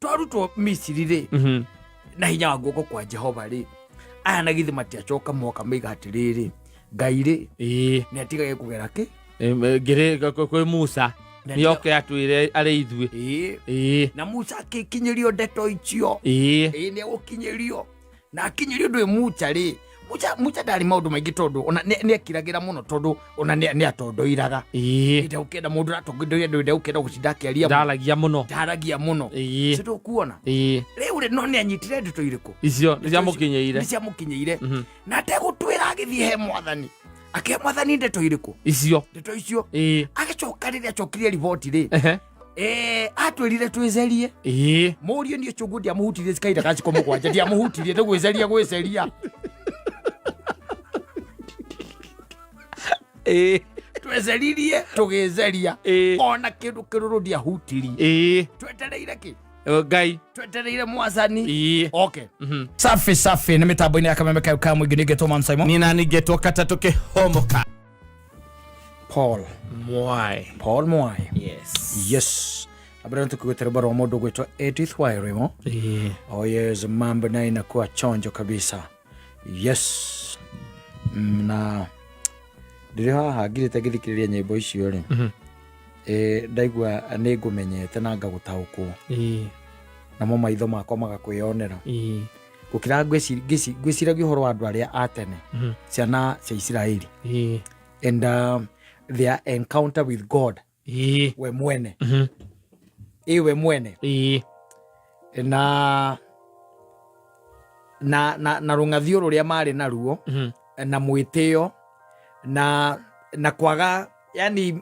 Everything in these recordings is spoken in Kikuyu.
Twarutwo Misiri rĩ na hinya wa guoko kwa Jehova rĩ, aya na githĩ matiacoka moka maiga atĩrĩrĩ, Ngai rĩ, nĩ atigage kũgera kĩ Ngĩrĩ kwĩ Musa. Nĩoke atwĩre arĩ ithuĩ. Na Musa akĩkinyĩrio ndeto icio. Nĩ egũkinyĩrio na akinyĩrio ndwĩ Musa rĩ, Musa ndarĩ maũndũ maingĩ tondũ ona nĩ akiragĩra mũno tondũ ona nĩ atondoiraga. Ndegũkĩenda mũndũ ũratondoira, ndegũkĩenda gũtinda akĩaria mũno. Ndaragia mũno. Ndaragia mũno. Tũkuona rĩu rĩ, no nĩ anyitire ndeto irĩkũ? Icio nĩ ciamũkinyĩire. Nĩ ciamũkinyĩire. Na ndegũtwĩra agĩthiĩ he Mwathani, akĩhe Mwathani ndeto irĩkũ? Icio. Ndeto icio. Agĩcoka rĩrĩa acokirie riboti rĩ, atwĩrire twĩcerie. Mũriũ niĩ chungu ndiamũhutirie kahinda ka cikũ 7, ndiamũhutirie, nĩ gwĩceria gwĩceria. Tweceririe tũgĩceria. Ona kĩndũ kĩrũrũ ndiahutirie. Twetereire kĩ? Ngai. Twetereire Mwathani. Okay. Safi safi, nĩ mĩtambo-inĩ ya Kameme kayo ka mũingĩ, ningĩ Tũman Simon. Nina ningetwo katatũ kĩhomoka. Paul Mwai. Paul Mwai. Yes. Yes, abira tukigwetera rwimbo rwa mũndũ gwĩtwo Edith Wairimu. Oh yes, mambo nayo inakuwa chonjo kabisa. Yes. Na ndĩrĩ haha ngirĩte ngĩthikĩrĩria nyĩmbo icio rĩ, ndaigua nĩ ngũmenyete na ngagũtaũkwo, namo maitho makwa magakwĩyonera gũkĩra ngwĩciragia ũhoro wa andũ arĩa a tene, ciana cia Isiraeli, and their encounter with God we mwene, ĩ we mwene, na rũng'athio rũrĩa marĩ naruo, na mwĩtĩo na kwaga, yani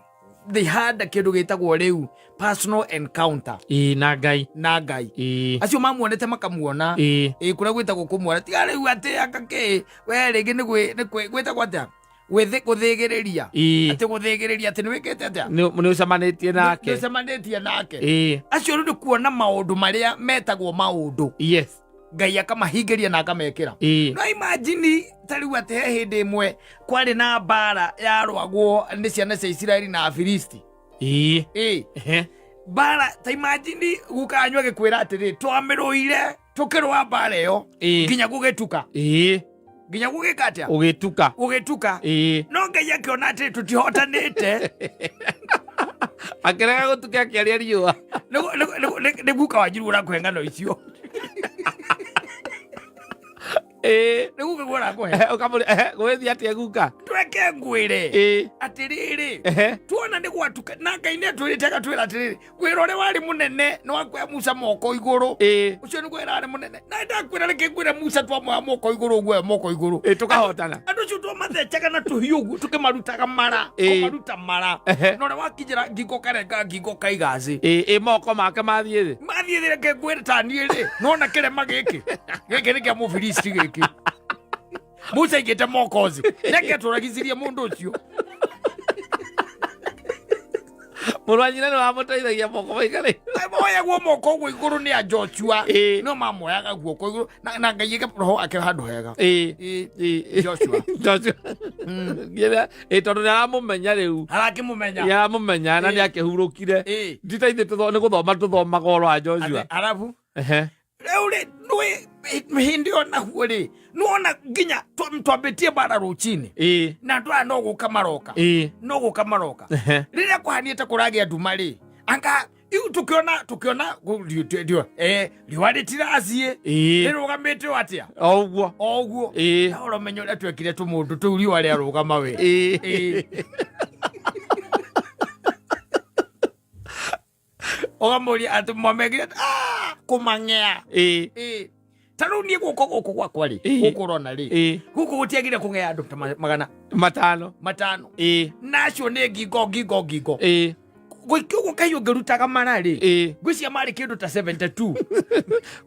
they had kĩndũ gĩtagwo rĩu personal encounter Na Ngai. Na Ngai. Acio mamuonete makamuona. Ĩ kũrĩa gwĩtagwo kũmuona tiga rĩu atĩ akakĩ we rĩngĩ nĩ gwĩtagwo atĩa, gũthĩgĩrĩria, atĩ gũthĩgĩrĩria atĩ nĩ wĩkĩte atĩa? Nĩ ũcemanĩtie nake. Nĩ ũcemanĩtie nake. Acio rĩu nĩ kuona maũndũ marĩa metagwo maũndũ, Ngai akamahingĩria na akamekĩra. No imagine ta rĩu atĩ he hĩndĩ ĩmwe kwarĩ na mbara yarũagwo nĩ ciana cia Isiraeli na Afilisti. Mbara, ta imagine guka anyu agĩkwĩra atĩrĩ, twamĩrũire tũkĩrũa mbara ĩyo nginya gũgĩtuka. Nginya gũgĩka atĩa? Ũgĩtuka. Gũgĩtuka. No Ngai akĩona atĩ tũtihotanĩte. Akĩrega gũtuka akĩaria riũa. Nĩ guka wanjiru ũrakũhe ng'ano icio. Nĩ guka guo ũrakũhe. Ũkamũria, "Ehe, gwĩthiĩ atĩa guka?" Tweke ngwĩre atĩrĩrĩ, tuona nĩ gwatuka na Ngai nĩ atwĩrĩte agatwĩra atĩrĩrĩ, wĩra ũrĩa warĩ mũnene nĩ wakuoya Musa moko igũrũ. Ũcio nĩguo wĩra warĩ mũnene, na ndakwĩra reke ngwĩre, Musa twamoya moko igũrũ ũguo, moko igũrũ, Tũkahotana. Andũ acio twamathecaga na tũhiũ ũguo tũkĩmarutaga mara, kũmaruta mara, na ũrĩa wakinyĩra ngingo karenga ngingo kaiga thĩ. Ĩ moko make mathiĩ thĩ. Mathiĩ thĩ. Reke ngwĩre, ta niĩ rĩ, nona kĩrema gĩkĩ, gĩkĩ nĩ kĩa Mũfilisti gĩkĩ. Musa aigĩte moko thĩ, nĩake atũragicirie mũndũ ũcio. Mũrũ wa nyina nĩ wamũteithagia moko maigare. Moyagwo moko ũguo igũrũ nĩ a Joshua. No mamoyaga guoko igũrũ na Ngai ĩge roho wake handũ hega. Joshua. Joshua. Ngira tondũ nĩ aramũmenya rĩu. Arakĩmũmenya. Nĩ aramũmenya na nĩ akĩhurũkire. Ti ta ithuĩ nĩ gũthoma tũthomaga ũhoro wa Joshua. Arabu rĩu rĩ, nĩ hĩndĩ ĩyo naguo rĩ, nĩwona nginya twambĩtie mbara rũcinĩ, na andũ aya no gũka maroka, no gũka maroka. Rĩrĩa kũhaniĩte kũragĩa nduma rĩ, anga iu tũkĩona riũa rĩtiraciĩ, rĩrũgamĩte o atĩa? O ũguo. O ũguo. Na ũramenya ũrĩa twekire tũmũndũ tũu riũa rĩarũgama we. Ũkamũria atĩ mwamekire kũmang'ea. Ta rĩu niĩ guoko gũkũ gwakwa rĩ, gũkũ ũrona rĩ, gũkũ gũtiagire kũng'ea andũ ta magana 500. 500. Na acio nĩ ngingo ngingo ngingo. Gũikio ũguo kahiũ ngĩrutaga mara rĩ, ngwĩciria marĩ kĩndũ ta 72.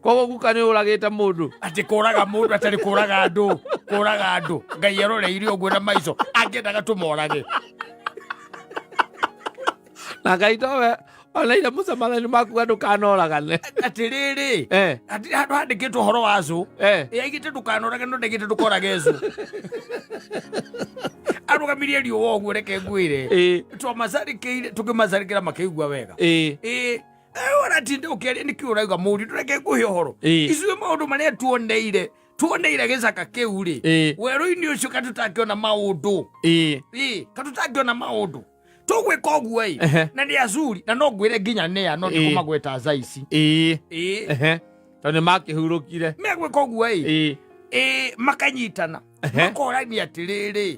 Koguo guka nĩ ũragĩte mũndũ. Atĩ kũraga mũndũ, atarĩ kũraga andũ, kũraga andũ Ngai aroreire ũguo na maico angĩendaga tũmorage. Na Ngai towe oneire Musa maathani makuga ndũkanoragane. Atĩrĩrĩ, hatirĩ handũ handĩkĩtwo ũhoro wa cũ. Yaigĩte ndũkanorage, no ndaigĩte ndũkorage cũ. Arũgamirie riũa ũguo, reke ngwĩre, twamacarĩkĩire, tũkĩmacarĩkĩra makĩigua wega. Ũratinda ũkĩaria nĩkĩ ũrauga mũriũ ndũreke ngũhe ũhoro. Ĩĩ. Icuĩ maũndũ marĩa tuoneire gĩcaka kĩu rĩ, Ĩĩ. werũ-inĩ ũcio katũtangĩona maũndũ. Ĩĩ. Ĩĩ, katũtangĩona maũndũ tũgwĩka ũguo ĩ. Ehe. Na nĩ azuri na no ngwĩre nginya nĩa no Ĩĩ. ndikũmagweta thaa ici. Ĩĩ. Ĩĩ. Ehe. Tondũ nĩ makĩhurũkire. Megwĩka ũguo ĩ. Ĩĩ. Ĩĩ, makanyitana. Ehe. Makorania atĩrĩrĩ,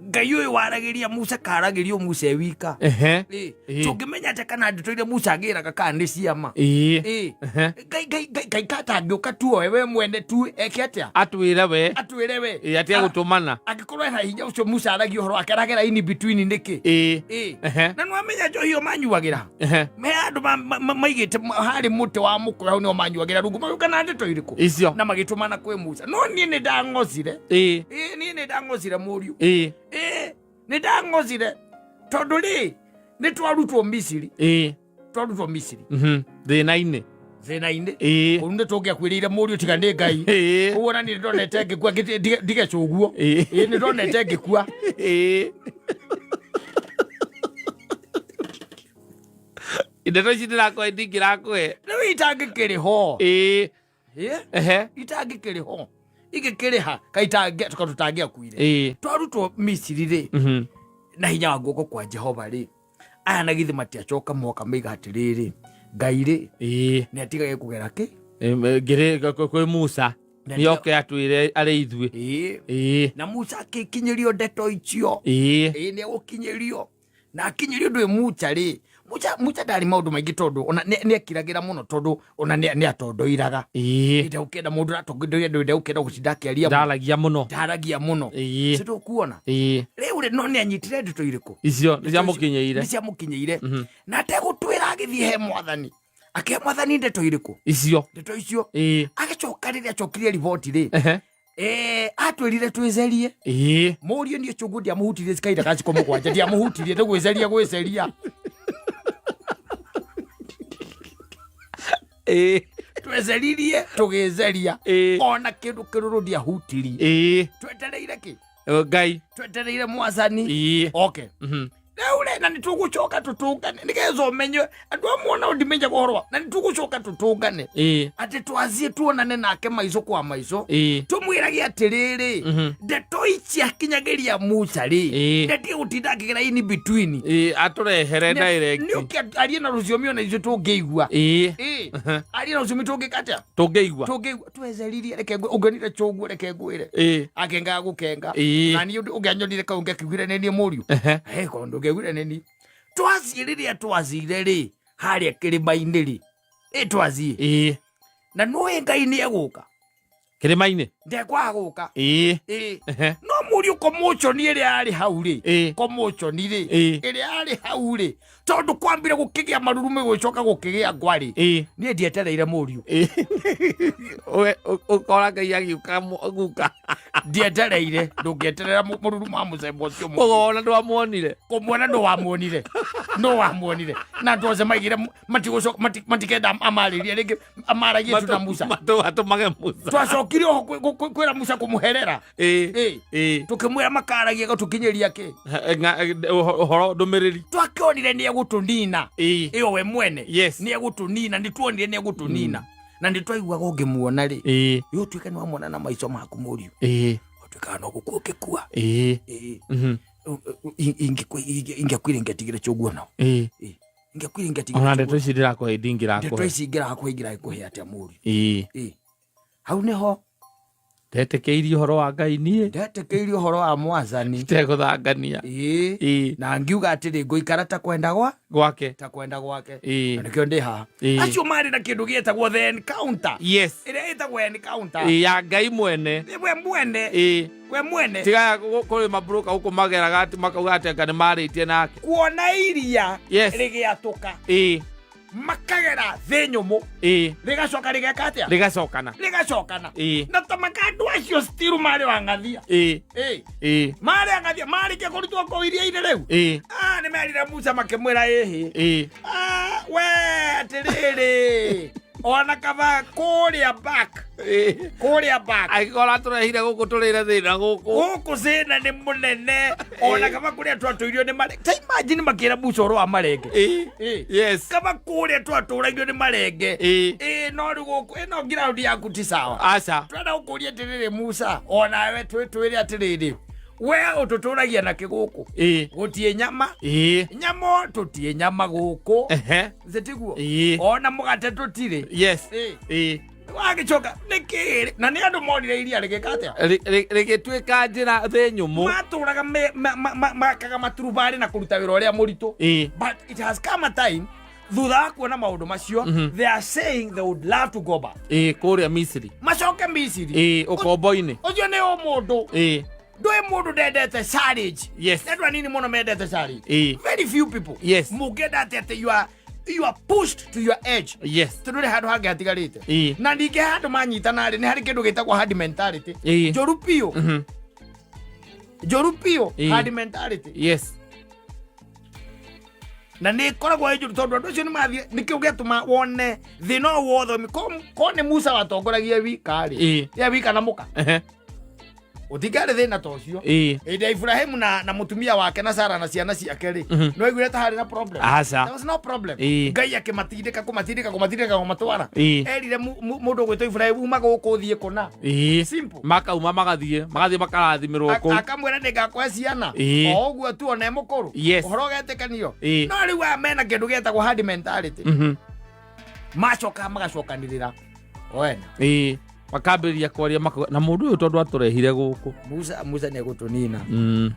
Ngai ũyũ waragĩria Musa karagĩrio Musa e wika. Ehe. Ĩĩ. Ĩĩ. Tũngĩmenya atĩa kana ndeto iria Musa agĩraga kana nĩ ciama? Ĩĩ. Ĩĩ. Ehe. Ngai Ngai Ngai Ngai katangĩũka tuoe we mwene tu eke atĩa? Atwĩre we. Atwĩre we. Ĩĩ, atige gũtũmana. Angĩkorwo ena hinya ũcio Musa aragia ũhoro wake aragera in between nĩkĩ? Ĩĩ. Ĩĩ. Ehe. Na nĩwamenya njohi ĩyo manyuagĩra Ehe. me andũ maigĩte harĩ mũtĩ wa mũkũyũ hau nĩo manyuagĩra rungu magĩũka na ndeto irĩkũ Icio. na magĩtũmana kwĩ Musa. No niĩ nĩ ndang'ocire. Ĩĩ. Ĩĩ, niĩ nĩ ndang'ocire mũriũ. Ĩĩ. Ĩĩ, nĩ ndang'ocire tondũ rĩ nĩ twarutwo Misiri. Ĩĩ. Twarutwo Misiri. Thĩna-inĩ. Thĩna-inĩ. Ĩĩ. Kũu nĩ tũngĩakuĩrĩire mũriũ tiga nĩ Ngai. Ĩĩ. Ũguo na niĩ nĩndonete ngĩkua ndige cũguo. Ĩĩ. Ĩĩ, nĩndonete ngĩkua. Ĩĩ. Ndeto ici ndĩrakũhe ndingĩrakũhe. Rĩu itangĩkĩrĩ ho. Ĩĩ. Ĩĩ. Ehe. Itangĩkĩrĩ ho. Ingĩkĩrĩha kaitangĩ tũtangĩakuire. Ĩĩ. Twarutwo Misiri rĩ na hinya wa guoko kwa Jehova rĩ, aya na githĩ matiacoka moka maiga atĩrĩrĩ, Ngai rĩ Ĩĩ. nĩ atigage kũgera kĩ? Ngĩrĩ kwĩ Musa. Na Nĩoke atwĩre arĩ ithuĩ. Ĩĩ. Ĩĩ. Na Musa akĩkinyĩrio ndeto icio. Ĩĩ. Ĩĩ, nĩ egũkinyĩrio na akinyĩrio ndũĩ Musa rĩ, Musa ndarĩ maũndũ maingĩ tondũ ona nĩ ekiragĩra mũno tondũ ona nĩ atondoiraga. Ĩĩ. Ndegũkĩenda mũndũ ũratondoira ndũĩ ndegũkĩenda gũtinda akĩaria mũno. Ndaragia mũno. Ndaragia mũno. Ĩĩ. Citũkuona. Ĩĩ. Rĩu rĩ no nĩ anyitire ndeto irĩkũ? Icio nĩ ciamũkinyĩire. Nĩ ciamũkinyĩire. Na ategũtwĩra agĩthiĩ he mwathani. Akĩhe mwathani ndeto irĩkũ? Icio. Ndeto icio. Ĩĩ. Agĩcoka rĩrĩa acokirie riboti rĩ. Ehe. Atwĩrire twĩcerie. Ĩĩ. Mũriũ niĩ chũngũ ndiamũhutirie kahinda ka cikũ mũgwanja ndiamũhutirie nĩ gwĩceria gwĩceria. Ĩĩ. Tweceririe tũgĩceria. Ĩĩ. Ona kĩndũ kĩrũrũ ndiahutirie. Ĩĩ. Twetereire kĩ? Ngai. Twetereire mwathani. Ĩĩ. Okay. Rĩu rĩ na nĩtũgũcoka tũtũngane nĩgetha ũmenye andũ amwe ona ndimenyaga ũhoro wa na nĩtũgũcoka tũtũngane. Ĩĩ. Atĩ twazie tuonane nake maico kwa maico. Ĩĩ. Tũmwĩrage atĩrĩrĩ, ndeto ici akinyagĩria Musa rĩ, Ĩĩ. ndetige gũtinda akĩgera in between. Ĩĩ, atũrehere direct. Nĩũke arie na rũthiomi ona ithuĩ tũngĩigua. Ĩĩ. Ĩĩ. Arie na rũthiomi tũngĩka atĩa? Tũngĩigua. Tũngĩigua. Tweceririe reke ũngĩonire chũguo reke ngwĩre. Ĩĩ. Akengaga gũkenga. Ĩĩ. Na niĩ ũngĩanyonire kau ngĩakĩiguire nĩ niĩ mũriũ. Ehe. He kondo ũngĩaiguire nĩ niĩ. Twaciĩ rĩrĩa twacire rĩ, harĩa kĩrĩma-inĩ rĩ, ĩ twaciĩ. Ĩĩ. Na nĩũĩ Ngai nĩ egũka. Kĩrĩma-inĩ. Ndekwaga gũka. Ĩĩ. Ĩĩ. Ehe. No mũriũ komochoni ĩrĩa yarĩ hau rĩ, Ĩĩ. komochoni rĩ, Ĩĩ. ĩrĩa yarĩ hau rĩ, tondũ kwambire gũkĩgĩa marurume gũgĩcoka gũkĩgĩa ngwa rĩ, Ĩĩ. niĩ ndietereire mũriũ. Ĩĩ. Ũkora Ngai agĩũka guka. Ndietereire, ndũngĩeterera mũrurumo wa mũcemba ũcio mũriũ. Kũgona ndwamuonire. Kũmuona nũ wamuonire. Nũ wamuonire. Na andũ othe maigire matigũcoka matikenda amarĩrie rĩngĩ amaragie tu na Musa. Atũmage Musa. Twacokire oho kwĩra Musa kũmũherera. Ĩĩ. Ĩĩ. Ĩĩ. Tũkĩmwĩra makaragie gũtũkinyĩria kĩ. Ũhoro ndũmĩrĩri. Twakĩonire nĩ egũtũnina. Ĩĩ. Ĩyo we mwene. Yes. Nĩ egũtũnina, nĩ tuonire nĩ egũtũnina. Na nĩ twaiguaga ũngĩmuona rĩ. Ĩĩ. Ĩ ũtuĩke nĩ wamuona na maico maku mũriũ. Ĩĩ. Ũtuĩkaga no gũkua ũngĩkua. Ĩĩ. Ĩĩ. Ingĩakuire ingĩatigire chũguo nao. Ĩĩ. Ĩĩ. Ingĩakuire ingĩatigire Ona chũguo. ndeto ici ndĩrakũhe Ndeto ndingĩrakũhe. ici ingĩrakũhe ingĩrakũhe atĩa mũriũ. Ĩĩ. Ĩĩ. Hau nĩho Ndetĩkĩirie ũhoro wa Ngai niĩ. ndetĩkĩirie ũhoro wa mwathani. Itegũthangania. Ĩĩ. Ĩĩ. Na ngiuga atĩrĩ ngũikara ta kwenda gwa Gwake. ta kwenda gwake. Ĩĩ. Na nĩkĩo ndĩ haha. Ĩĩ. Acio marĩ na kĩndũ gĩetagwo the encounter. Yes. Ĩrĩa ĩtagwo encounter. Ĩĩ, ya Ngai mwene. Nĩ we mwene. Ĩĩ. We mwene. Tiga kũrĩ mabroka gũkũ mageraga atĩ makauga atĩ anga nĩ marĩtie nake. Kuona iria Yes. rĩgĩatũka. Ĩĩ. Makagera thĩ nyũmũ. Ĩĩ. Rĩgacoka rĩgeka atĩa? Rĩgacokana. Rĩgacokana. Ĩĩ. Na ta makandũ acio still marĩ wang'athia. Ĩĩ. Ĩĩ. Ĩĩ. Marĩ ang'athia marĩkia kũrutwo kũu iria-inĩ rĩu. Ĩĩ. Ah, nĩ merire Musa makĩmwĩra ĩhĩ. Ĩĩ. Ah, we atĩrĩrĩ. Ona kaba kũrĩa back, kũrĩa back. Angĩkorwo atũrehire gũkũ tũrĩre thĩna gũkũ. Gũkũ thĩna nĩ mũnene, ona kaba kũrĩa twatũirio nĩ marenge. Ta imagine makĩra Musa ũhoro wa marenge. Yes. Kaba kũrĩa twatũragio nĩ marenge. Ĩ, no rĩu gũkũ ĩno ground yaku ti sawa. Aca. Twenda gũkũria atĩrĩrĩ, Musa, onawe twĩre atĩrĩrĩ, we ũtũtũragia na kĩ gũkũ? Gũtiĩ nyama. Nyama, tũtiĩ nyama gũkũ. Thĩ tiguo? Ona mũgate tũtirĩ. Wagĩcoka nĩkĩ? Na nĩ andũ monire iria rĩgĩka atĩa? Rĩgĩtuĩka njĩra thĩ nyũmũ. Matũraga makaga maturubarĩ na kũruta wĩra ũrĩa mũritũ. But it has come a time, thutha wa kuona maũndũ macio, they are saying they would love to go back. Kũrĩa Misiri. Macoke Misiri. Ũkombo-inĩ. Ũcio nĩ ũmũndũ. Ndũĩ mũndũ ndendete challenge. Nĩ andũ anini mũno mendete challenge. Very few people. Mũngĩenda atĩ you are pushed to your edge. Tondũ rĩ, handũ hangĩ hatigarĩte. Na ningĩ handũ manyitana rĩ, nĩ harĩ kĩndũ gĩtagwo herd mentality. Njũru biũ. Njũru biũ. Herd mentality. Na nĩ ĩkoragwo ĩ njũru, tondũ andũ acio nĩ mathiĩ, nĩkĩo gĩatũma wone thĩna o wothe. Ko nĩ Musa watongoragia wika rĩ, ye wika na mũka, gũtingĩarĩ thĩna ta ũcio. Hĩndĩ ya Ibrahimu na mũtumia wake na Sara na ciana ciake rĩ, no aiguire ta harĩ na problem? Aca. There was no problem. Ngai akĩmatindĩka, kũmatindĩka, kũmatindĩka, kũmatwara. Erire mũndũ ũgwĩtwo Ibrahimu, uma gũkũ ũthiĩ kũna. Simple. Makauma magathiĩ makarathimĩrwo kũu. Akamwĩra nĩ ngakũhe ciana. O ũguo tu, ona e mũkũrũ. Ũhoro ũgetĩkanio. No rĩu aya mena kĩndũ gĩtagwo herd mentality. Macoka magacokanĩrĩra wena. Makambĩrĩria kwaria, makauga na mũndũ ũyũ tondũ atũrehire gũkũ. Musa nĩ egũtũnina.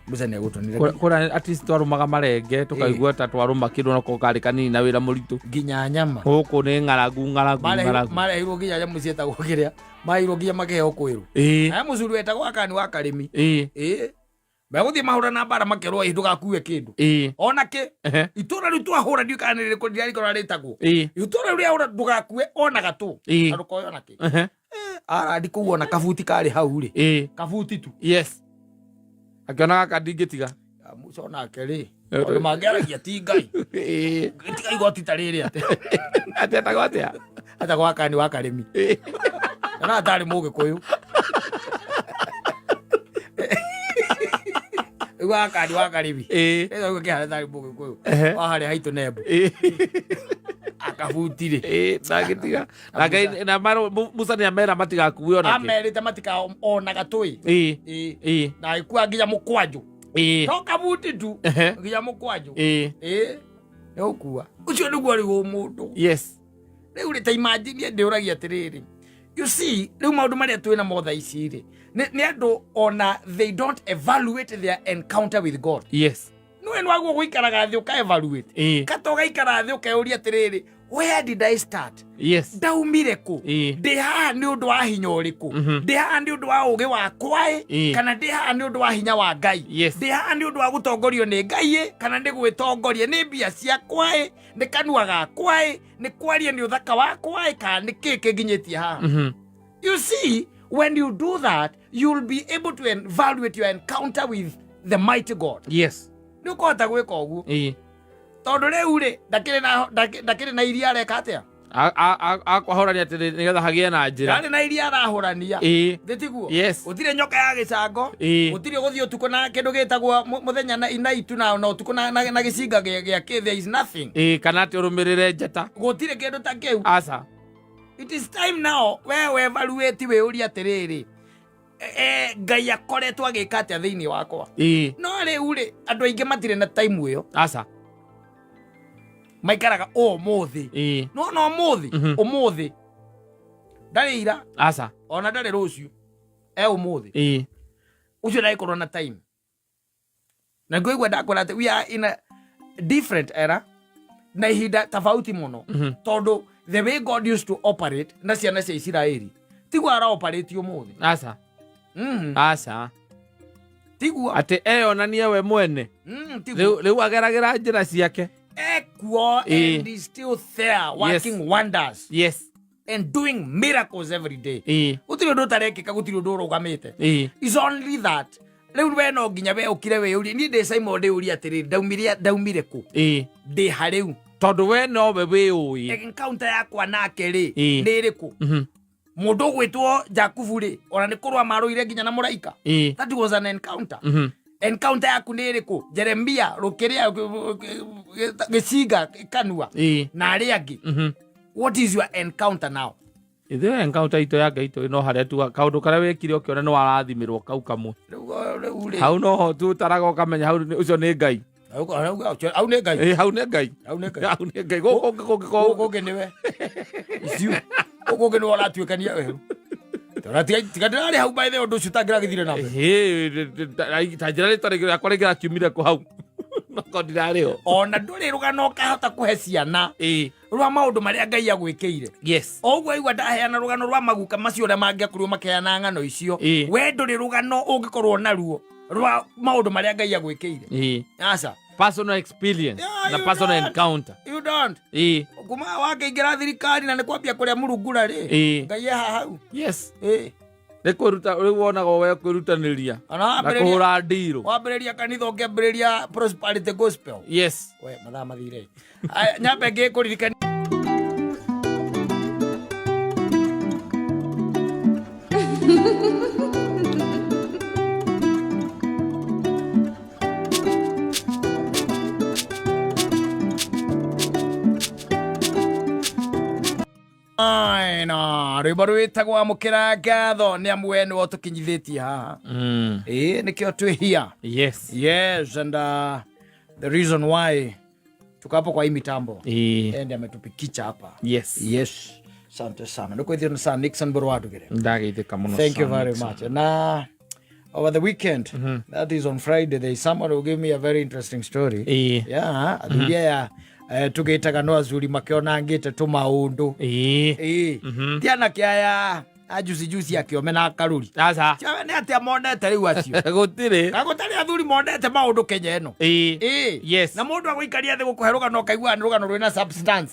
Musa nĩ egũtũnina. Kũrĩa at least twarũmaga marenge, tũkaigua ta twarũma kĩndũ nako karĩ kanini na wĩra mũritũ. Nginya nyama. Gũkũ nĩ ng'aragu, ng'aragu, ng'aragu. Marehirwo nginya nyamũ ciĩtagwo kĩrĩa, marehirwo nginya makĩheo kwĩrũ. Aya mũcuri wetagwo Akani wa Karĩmi. Megũthiĩ mahũra na mbara, makerwo, ĩ, ndũgakue kĩndũ ona kĩ. Itũra rĩu twahũra, ndiũĩ kana nĩ rĩrĩkũ rĩrarĩkorwo rĩtagwo. Itũra rĩu rĩahũra, ndũgakue ona gatũ. Na ndũkoe ona kĩ. Arandi kũu, ona kabuti karĩ hau rĩ, kabuti tu. Yes, akĩona gaka ndingĩtiga. Ah, Musa onake rĩ, tondũ mangĩaragia ti Ngai. Tiga igoti ta rĩrĩ atĩ. Atĩ etagwo atĩa? Atagwo Akani wa Karĩmi. Na atarĩ Mũgĩkũyũ. Rĩu Akani wa Karĩmi. Rĩu kĩhara tarĩ Mũgĩkũyũ. Wa harĩa haitũ Nembo. Akabuti rĩ. Ndangĩtiga. Na Ngai na Musa nĩ amera matigakue ona kĩ. Amerite matika ona gatũĩ. Na agĩkua nginya mũkwanjũ. To kabuti tu. Nginya mũkwanjũ. Nĩ ũkua. Ũcio nĩguo rĩu ũmũndũ. Rĩu rĩ, ta imagine, ndĩũragia atĩrĩrĩ, you see, rĩu maũndũ marĩa twĩ namo thaa ici rĩ, nĩ andũ ona they don't evaluate their encounter with God. Nĩwe nĩwaguo gũikaraga thĩ ũka evaluate. Kata ũgaikara thĩ ũkeyũria atĩrĩrĩ, where did I start? Ndaumire kũ? Ndĩ haha nĩ ũndũ wa hinya ũrĩkũ? Ndĩ haha nĩ ũndũ wa ũũgĩ wakwa ĩ, kana ndĩ haha nĩ ũndũ wa hinya wa Ngai? Ndĩ haha nĩ ũndũ wa gũtongorio nĩ Ngai ĩ, kana nĩ gwĩtongoria nĩ mbia ciakwa ĩ, nĩ kanua gakwa ĩ, nĩ kwaria, nĩ ũthaka wakwa ĩ, kana nĩ kĩ kĩnginyĩtie haha? You see, when you do that, you'll be able to evaluate your encounter with the mighty God. Nĩ ũkũhota gwĩka ũguo. Tondũ rĩu rĩ, ndakĩrĩ na iria areka atĩa? Akwahũrania atĩ nĩgetha hagĩe na njĩra. Ndarĩ na iria arahũrania. Thĩ tiguo? Yes. Gũtirĩ nyoka ya gĩcango. Gũtirĩ gũthiĩ ũtukũ na kĩndũ gĩtagwo mũthenya na itu na ũtukũ na gĩcinga gĩa kĩ, there is nothing. Kana atĩ ũrũmĩrĩre njata. Gũtirĩ kĩndũ ta kĩu. Aca. It is time now we evaluate, wĩũrie atĩrĩrĩ, Ngai akoretwo agĩka atĩa thĩinĩ wakwa? No rĩu rĩ, andũ aingĩ matirĩ na time ĩyo. Aca. Maikaraga ũmũthĩ. No na ũmũthĩ, ũmũthĩ ndarĩ ira. Aca. Ona ndarĩ rũciũ, e ũmũthĩ. Ũcio ndagĩkorwo na time, na ngũigua ndakwĩra atĩ we are in a different era na ihinda tofauti mũno, tondũ the way God used to operate na ciana cia Isiraeli tiguo ara operate ũmũthĩ. Aca. Aca. Tiguo. Atĩ eyonanie we mwene. Tiguo. Rĩu ageragĩra njĩra ciake. Ekuo. And is still there working wonders and doing miracles every day. Gũtirĩ ũndũ ũtarekĩka, gũtirĩ ũndũ ũrũgamĩte. It's only that rĩu we no nginya we ũkire wĩyũrie. Niĩ ndĩ Simon, ndĩyũrie atĩrĩrĩ, ndaumire kũ? Ndĩ ha rĩu? Tondũ we nowe wĩũĩ. Encounter yakwa nake rĩ nĩ ĩrĩkũ? Mũndũ ũgwĩtwo Jakubu rĩ, ona nĩ kũrũa marũire nginya na mũraika. That was an encounter. Encounter yaku nĩ ĩrĩkũ? Jeremia rũkĩrĩa gĩcinga kanua na arĩa angĩ. What is your encounter now? Ithuĩ encounter itũ ya Ngai tũrĩ no harĩa tuga kaũndũ karĩa wekire ũkĩona nĩ warathimirwo kau kamwe. Rĩu rĩu rĩ, Hau noho tutaraga ũkamenya hau ũcio nĩ Ngai. Hau nĩ Ngai. Ĩ, hau nĩ Ngai. Hau nĩ Ngai. Hau nĩ Ngai. Gũkũ ũngĩ kũngĩkorwo Gũkũ ũngĩ nĩwe Icio. Gũkũ ũngĩ nĩwe ũratuĩkania werũ. Tondũ tiga ndĩrarĩ hau by the way, ũndũ ũcio ũtangĩragĩthire na mbere. Ĩ, ta njĩra rĩtwa rĩakwa rĩngĩrakiumire kũ hau noko ndirarĩ ho. Ona ndũrĩ rũgano ũkahota kũhe ciana rwa maũndũ marĩa Ngai agwĩkĩire. O ũguo aigua ndaheana rũgano rwa maguka macio ũrĩa mangĩakorirwo makĩheana ng'ano icio, we ndũrĩ rũgano ũngĩkorwo naruo rwa maũndũ marĩa Ngai agwĩkĩire. Aca. Personal experience Yeah, na you personal don't. encounter. You don't. Kuma wakĩingĩra thirikari na nĩ kwambia kũrĩa murungura rĩ, Ngai eha hau. Nĩ kwĩruta rĩu wonaga we kwĩrutanĩria Ona na kũhũra ndirũ. Wambĩrĩria kanitha ũkĩambĩrĩria prosperity gospel. We mathaa mathire. Aya, nyambe ngĩkũririkania. Aina, rwĩmbo rwĩtagwo amũkĩra ngatho nĩ amu we nĩwe ũtũkinyithĩtie haha. Ĩĩ nĩkĩo twĩ here. Yes, and the reason why tuko hapo kwa hii mitambo. Ende ametupikicha hapa. Yes. Asante sana. Nĩkwĩthio nĩ sana Nixon Borwadugire. Ndageithĩka mũno Thank you sana, very Nixon. much. Na over the weekend, that is on Friday, there is someone who gave me a very interesting story. Yeah, athuri aya tũgĩtaga no athuri makĩonangĩte tũmaũndũ. Ti anake aya a juicy juicy akĩome na akaruri. Aca. Cio nĩ atĩa monete rĩu acio? Gũtirĩ. Ka gũtarĩ athuri monete maũndũ Kenya ĩno. Na mũndũ agũikaria thĩ gũkũhe rũgano ũkaigua nĩ rũgano rwĩna substance.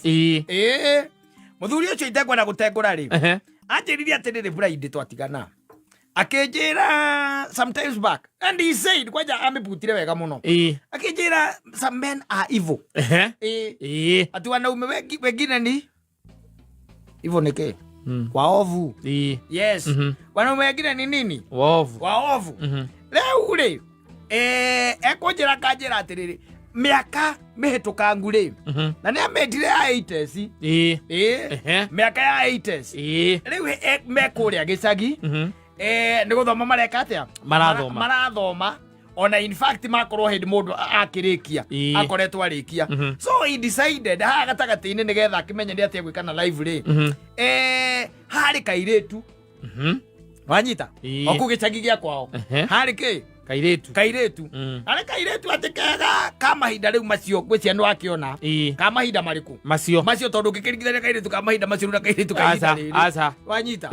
Mũthuri ũcio itekwenda gũtengũra rĩ, anjĩrire atĩrĩrĩ Friday twatigana. Akĩnjĩra sometimes back and he said kwanja amĩbutire wega mũno. Akĩnjĩra some men are evil. Ati wanaume wengine ni evil nĩ kĩ? Waovu. Yes. Wanaume wengine ni nini? Waovu. Waovu. Rĩu rĩ, ekũnjĩra kanjĩra atĩrĩrĩ, mĩaka mĩhĩtũkangu rĩ, na nĩ amĩtire ya 80s. Mĩaka ya 80s. Rĩu mekũrĩa gĩcagi, nĩ gũthoma mareka atĩa? Marathoma. Marathoma. Ona in fact makorwo hĩndĩ mũndũ akĩrĩkia, akoretwo arĩkia. So he decided haha gatagatĩ-inĩ nĩgetha akĩmenye nĩ atĩa gwĩka na live rĩ. Harĩ kairĩtu. Wanyita? O kũu gĩcagi gĩa kwao. Harĩ kĩ? Kairĩtu. Kairĩtu. Harĩ kairĩtu atĩ kega ka mahinda rĩu macio ngwĩciria nĩ wakĩona. Ka mahinda marĩkũ? Macio. Macio tondũ ũngĩkĩringithania kairĩtu ka mahinda macio na kairĩtu ka ihinda Aca, rĩrĩ. aca. Wanyita?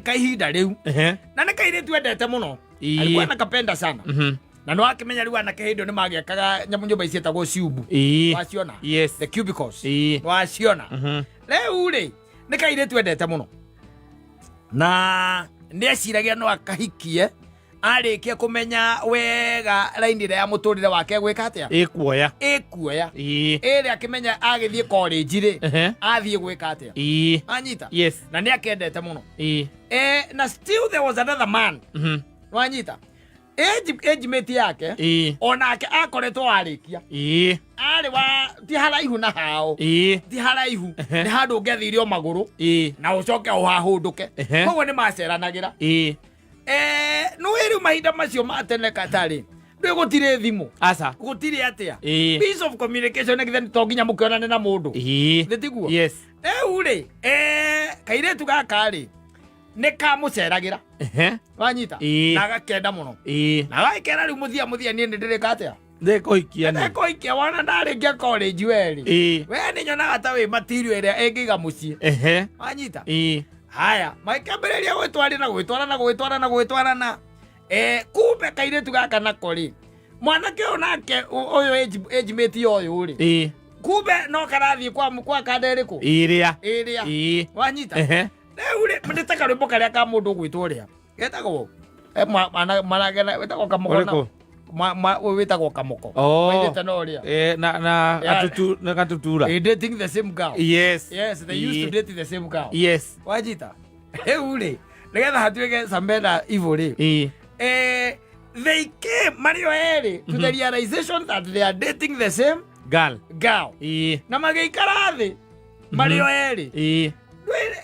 Ka ihinda rĩu. Na nĩ kairĩtu endete mũno. Alikuwa anakapenda sana. Na nĩ wakĩmenya rĩu anake hĩndĩ ĩyo nĩ magĩakaga nyamũ nyũmba ici ciĩtagwo ciubu. Waciona? The cubicles. Waciona? Rĩu rĩ, nĩ kairĩtu endete mũno. Na nĩ eciragia no akahikie arĩkia kũmenya wega raini ĩrĩa ya mũtũrĩre wake gwĩka atĩa? Ĩkuoya. Ĩkuoya. Ĩrĩa akĩmenya agĩthiĩ college rĩ, athiĩ gwĩka atĩa? Anyita? Na nĩ akendete mũno. Na still there was another man. Wanyita? Age mate yake. Onake akoretwo arĩkia. Arĩ wa ti haraihu na hao. Ti haraihu. Nĩ handũ ũngĩathire o magũrũ. Na ũcoke ũhahũndũke. Koguo nĩ maceranagĩra. Nĩ rĩu mahinda macio ma tene katarĩ. Ndũĩ gũtirĩ thimũ. Aca. Gũtirĩ atĩa. Piece of communication nĩ githĩ to nginya mũkĩonane na mũndũ. Nĩ tiguo? Rĩu rĩ, kairĩtu gaka rĩ, nĩ kamũceragĩra. Wanyita? Na agakenda mũno. Na agagĩkera rĩu mũthia mũthia niĩ nĩ ndĩrĩka atĩa? Ndĩkũhikia nĩ. Ndĩkũhikia wona ndarĩkia college we rĩ. We nĩ nyonaga ta wĩ material ĩrĩa ĩngĩiga mũciĩ. Wanyita? Haya, magĩkĩambĩrĩria gwĩtwarĩra, gwĩtwarana, gwĩtwarana, gwĩtwarana. Kumbe kairĩtu gaka nako rĩ, mwanake ũyũ nake, ũyũ age mate ũyũ rĩ. Kumbe no karathiĩ kwa kanda ĩrĩkũ? Ĩrĩa. Ĩrĩa. Wanyita? Rĩu rĩ, nĩ ta karwĩmbo karĩa ka mũndũ ũgwĩtwo ũrĩa. Getagwo? Managena, wĩtagwo Kamũgona. Ũrĩkũ? Ũyũ wĩtagwo Kamoko. Oh. Maithĩte na ũrĩa. Eh, na Yeah. gatutu na gatutura. Eh, dating the same girl. Yes. Yes, they used to date the same girl. Yes. Wajita. Rĩu rĩ, nĩgetha hatuĩke Samena evil rĩ. Ĩĩ. Eh, they came marĩ o erĩ to the realization that they are dating the same Girl. girl. Ĩĩ. Na magĩikara thĩ marĩ o erĩ. Ĩĩ.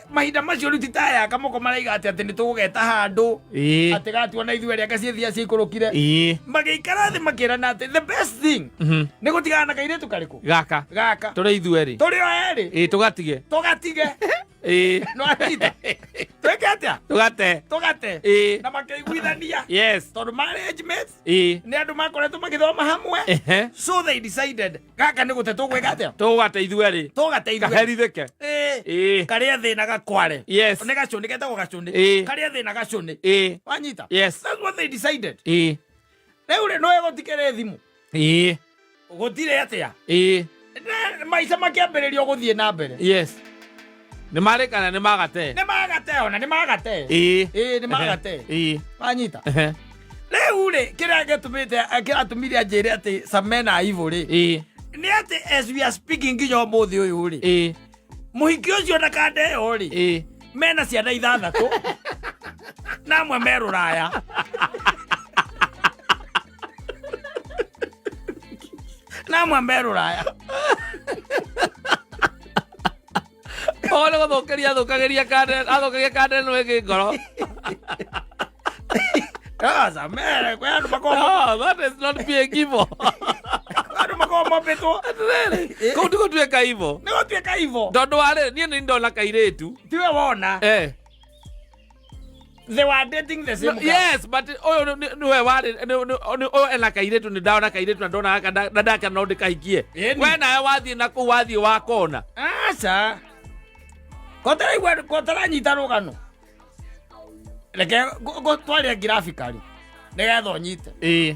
Mahinda macio rĩu ti ta aya Kamoko maraiga atĩ atĩ nĩ tũgũgeta handũ Ĩĩ. atĩ gatuona ithuĩ erĩ anga ciĩthia ciikũrũkire. Ĩĩ. Magĩikara thĩ makĩrana atĩ the best thing nĩ gũtigana na kairĩtu karĩkũ? Gaka. Gaka. Tũrĩ ithuerĩ. Tũrĩ o erĩ. Ĩĩ, tũgatige. Tũgatige. Ĩĩ. No anyita. Twĩke atĩa? Tũgate. Tũgate. Ĩĩ. Na makĩiguithania. Yes. Tondũ marĩ age mates, Ĩĩ. nĩ andũ makoretwo magĩthoma hamwe. Ehe. So they decided gaka nĩ gũte tũgwĩka atĩa? Tũgate ithuerĩ. Tũgate ithuerĩ. Kaherithĩke. Ĩĩ. Ĩĩ. Karĩa thĩna gakware. Yes. Nĩ gacũnĩ, getagwo gacũnĩ. Ĩĩ. Karĩa thĩna gacũnĩ. Ĩĩ. Wanyita? Yes. That's what they decided. Ĩĩ. Rĩu rĩ, nĩwe gũtikĩrĩ thimũ. Ĩĩ. Gũtirĩ atĩa? Ĩĩ. Maica makĩambĩrĩrio gũthiĩ na mbere. Yes. Nĩ marĩ kana nĩ magate? Nĩ magate ona, nĩ magate. Ĩĩ. Ĩĩ, nĩ magate. Ĩĩ. Wanyita? Ehe. Rĩu rĩ, kĩrĩa gĩtũmĩte, kĩratũmire anjĩre atĩ Samena evil rĩ, Ĩĩ. nĩ atĩ as we are speaking nginya ũmũthĩ ũyũ rĩ, Ĩĩ. mũhiki ũcio na kanda ĩyo rĩ, Ĩĩ. mena ciana ithathatũ na amwe me rũraya. Na amwe me rũraya. Ogo nĩ gũthũkĩria athũkagĩria kanda, athũkagia kanda ĩno ĩngĩ ngoro. Ah, Samena, kwĩ andũ makoragwo No, that is not being evil. andũ makoragwo mombĩtwo. Atĩrĩrĩ, kũu ti gũtuĩka evil. Nĩ gũtuĩka evil. Tondũ warĩ, niĩ nĩ ndona kairĩtu. Tiwe wona. Eh. They were dating the same No, girl. yes, but ũyũ nĩwe warĩ ũyũ ena kairĩtu, nĩ ndona kairĩtu na ndona gaka na ndaka no ndĩkahikie. Ĩni. We nawe wathiĩ na kũu wathiĩ wakona. Aca. Kotaraigua kotaranyita rũgano. Reke ngũtwarĩre graphically nĩgetha ũnyite. Ĩĩ.